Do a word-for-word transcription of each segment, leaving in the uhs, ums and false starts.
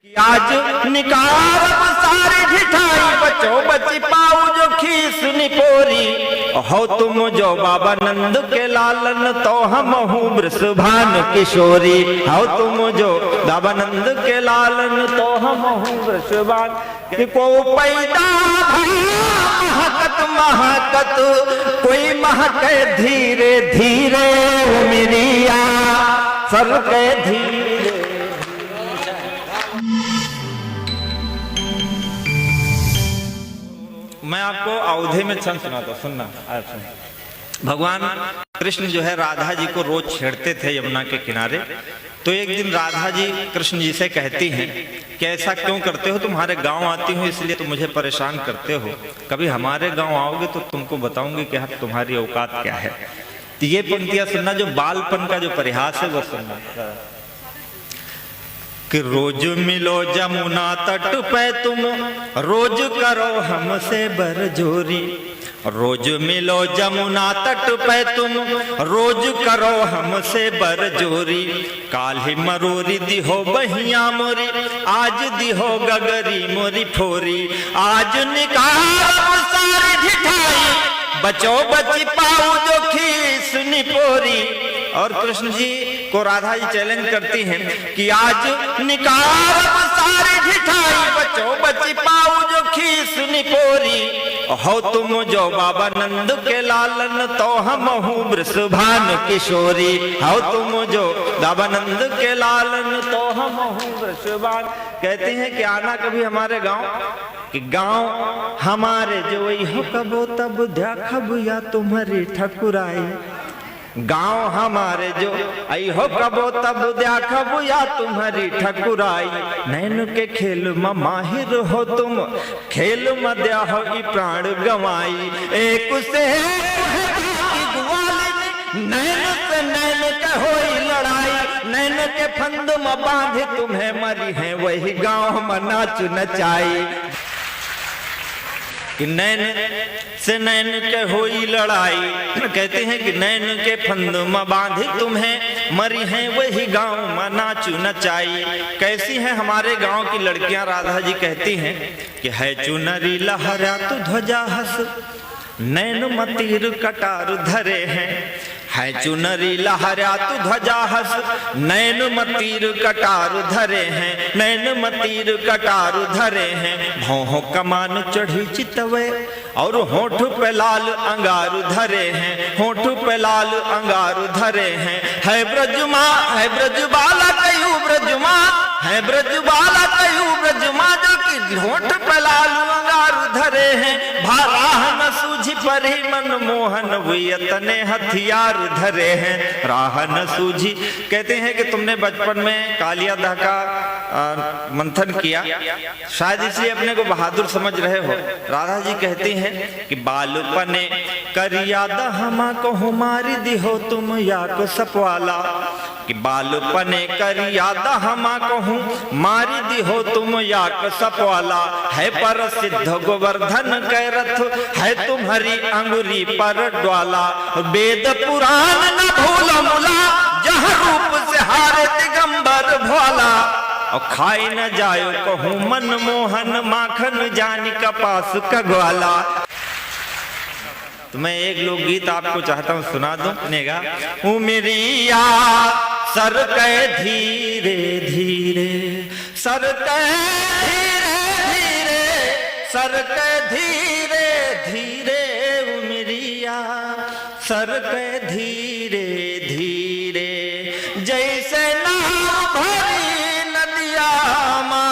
कि आज निकारब सारी ढिठाई, बचो बचि पाऊ जो खीस निपोरी। हो तुम जो बाबा नंद के लालन, तो हमहूँ वृषभानु किशोरी। हो तुम जो बाबा नंद के लालन, तो हमहूँ वृषभानु। कि को पैदा भा महकत महकत, कोई महके धीरे धीरे उमिरिया, सरके धीरे। मैं आपको अवधी में छंद सुनाता हूँ, सुनना, आप सुनो। भगवान कृष्ण जो है, राधा जी को रोज छेड़ते थे यमुना के किनारे। तो एक दिन राधा जी कृष्ण जी से कहती हैं कि ऐसा क्यों करते हो, तुम्हारे गांव आती हूँ इसलिए तुम मुझे परेशान करते हो, कभी हमारे गांव आओगे तो तुमको बताऊंगी कि हम तुम्हारी औकात क्या है। तो ये पंक्तियां सुनना, जो बालपन का जो परिहास है वो सुनना। कि रोज मिलो जमुना तट पे तुम, रोज करो हमसे बरजोरी। रोज मिलो जमुना तट पे तुम, रोज करो हमसे बरजोरी। काल्हि मरोरी दिहो बहिया मोरी, आज दिहो गगरी मोरी फोरी। आज निकारब सारी ढिठाई, बचो बचि पाऊ जो खीस निपोरी। और कृष्ण जी को राधा जी चैलेंज करती हैं कि आज निकारब सारी ढिठाई, बचो बचि पाऊ जो खीस निपोरी। हो तुम जो बाबा नंद के लालन, तो हमहूँ वृषभानु किशोरी। हो तुम जो बाबा नंद के लालन, तो हमहूँ वृषभानु। कहते हैं कि आना कभी हमारे गांव, कि गांव हमारे जो वही हो कबो तब देखब या तुम्हारी ठकुराई। गांव हमारे जो आई हो कबो तब देखब या तुम्हारी ठकुराई। नैन के खेल म माहिर हो तुम, खेल म द्या हो ई प्राण गंवाई। एक से एक है बाकी ग्वालिन, नैन से नैन के होई लड़ाई। नैन के फंद म बांध तुम्हें मरी है वही गांव म नाच नचाई। कि नैन से नैन के होई लड़ाई, कहते हैं कि नैन के फंद म बांधी तुम्हें, मरी हैं वही गांव म नाचू नचाई। कैसी हैं हमारे गांव की लड़कियां, राधा जी कहती हैं कि है चुनरी लहरात ध्वजा हस, नैन म तीर कटार धरे हैं। है चुनरी लहरात ध्वजा हस, नैन म तीर कटार धरे हैं, नैन म तीर कटार धरे हैं। भौहों कमान चढ़ी चितवे, और होंठ पे लाल अंगार धरे हैं, होंठ पे लाल अंगार धरे हैं। है ब्रजमा, है ब्रजबाला कयू ब्रजमा, है ब्रजबाला कयू ब्रजमा, जो कि होंठ पे लाल अंगार धरे हैं। भा राह न सूझी परी मनमोहन, वे यतने हथियार धरे हैं। राह न सूझी, कहते हैं कि तुमने बचपन में कालिया दह का, आ, मंथन किया, शायद इसलिए अपने को बहादुर समझ रहे हो। राधा जी कहती हैं कि बालपने करिया दहमा कहूँ मारी दिहो तुम याक सपवाला, कि बालपने करिया दहमा कहूँ मारी दिहो तुम याक सपवाला। है परसिद्ध गोवर्धन कै रथ, है तुम्हरी अंगुरी पर ड्वाला। वेद पुराण न भूलमुला, जह रूप सिहारे दिगंबर भ्वाला। और खाई न जायो कहूँ मनमोहन, माखन जानि कपास का ग्वाला। तो मैं एक लोकगीत आपको चाहता हूँ सुना दूँ, सुनिएगा। उमिरिया सरकै धीरे धीरे, सरकै धीरे धीरे, सरकै धीरे धीरे उमिरिया। सरकै धीरे धीरे, जैसे नाव भरी नदिया मा,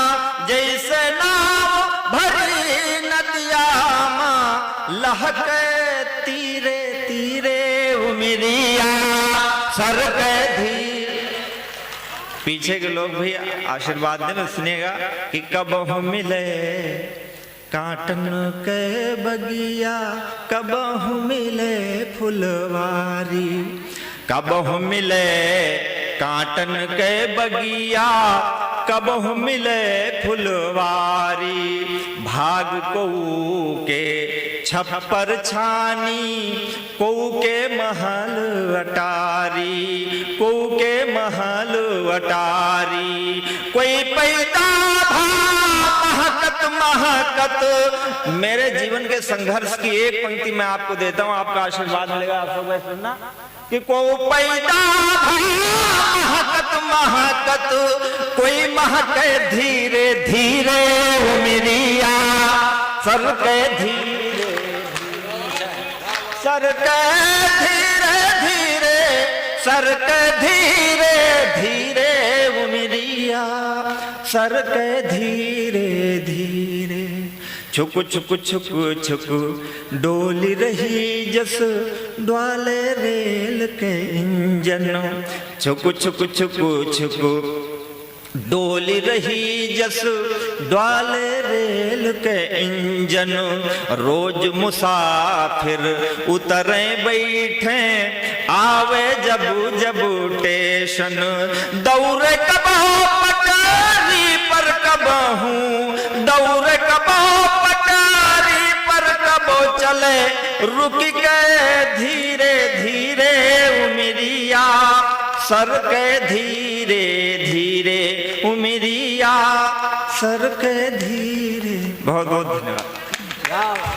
जैसे नाव भरी नदिया मा, लहकै तीरे तीरे उमिरिया, सरकै धीरे। पीछे के लोग भी आशीर्वाद दें, सुनिएगा कि कबहुँ मिले काँटन के बगिया, कबहुँ मिले फुलवारी, कबहुँ मिले काँटन के बगिया, कबहुँ मिले फुलवारी। भाग कोऊ के छप्पर छानी, कोऊ के महल अटारी, कोऊ के महल अटारी। कोई पैदा मेरे जीवन के संघर्ष की एक पंक्ति मैं आपको देता हूँ, आपका आशीर्वाद मिलेगा, आप सब सुनना। कि को पैदा भया महकत महकत, कोई महके धीरे धीरे उमिरिया, सरके धीरे, सरके धीरे धीरे, सरके धीरे धीरे उमिरिया, सरके धीरे धीरे। छुक छुक छुक छुक डोली रही जस डोले रेल के इंजन। छुक छुक छुक छुक डोली रही जस डोले रेल के इंजन। रोज मुसाफिर उतरे बैठे, आवे जब जब टेशन। दौरे कबो पटरी पर कबहूँ, दौरे कबो पटरी पर कबो चले रुक के धीरे धीरे उमिरिया, सरके धीरे धीरे उमिरिया, सरके धीरे। बहुत बहुत धन्यवाद।